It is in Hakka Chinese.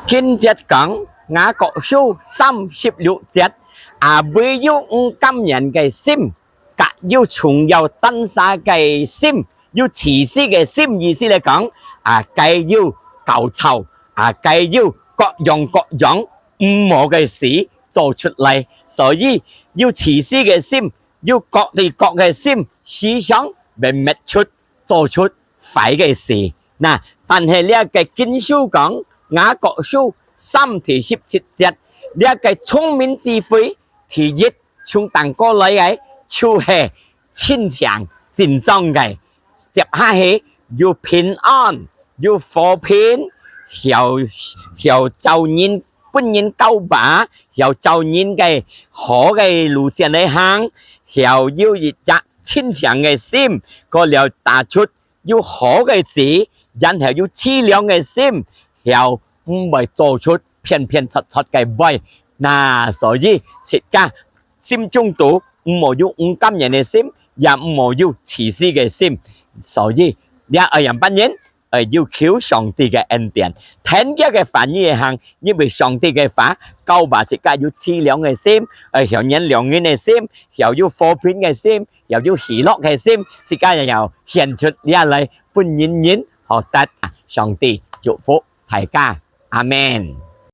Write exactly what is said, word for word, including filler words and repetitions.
經節講，雅各書三十六節，啊，唯有毋甘願个心，甲有重要單儕个心，有自私个心，意思來講，啊，該有高潮，啊，該有各樣各樣毋好个事做出來。所以有自私个心，有各地各个心，時常會搣出 做出壞个事。那，但係這个經書講，雅各書三第十七節，這个聰明智慧，第一，從頂過來个，就係親情、真正个。接下去，有平安，有和平，曉，曉照人，分人教吧，曉照人个好个路線來行，曉有一隻親情个心，過了打出 有好个子，然後有自量个心，曉毋會做出偏偏錯錯个壞。那所以，自家心中肚毋好有毋甘願个心，也毋好有自私个心。所以，這愛仰般人，愛有求上帝个恩典，聽佢个話語个行，因為上帝个話教化自家有自量个心，愛曉原諒人个心，曉有和平个心， 要有喜樂个心，自家也要顯出這來分人人好得。上帝祝福大家，阿們。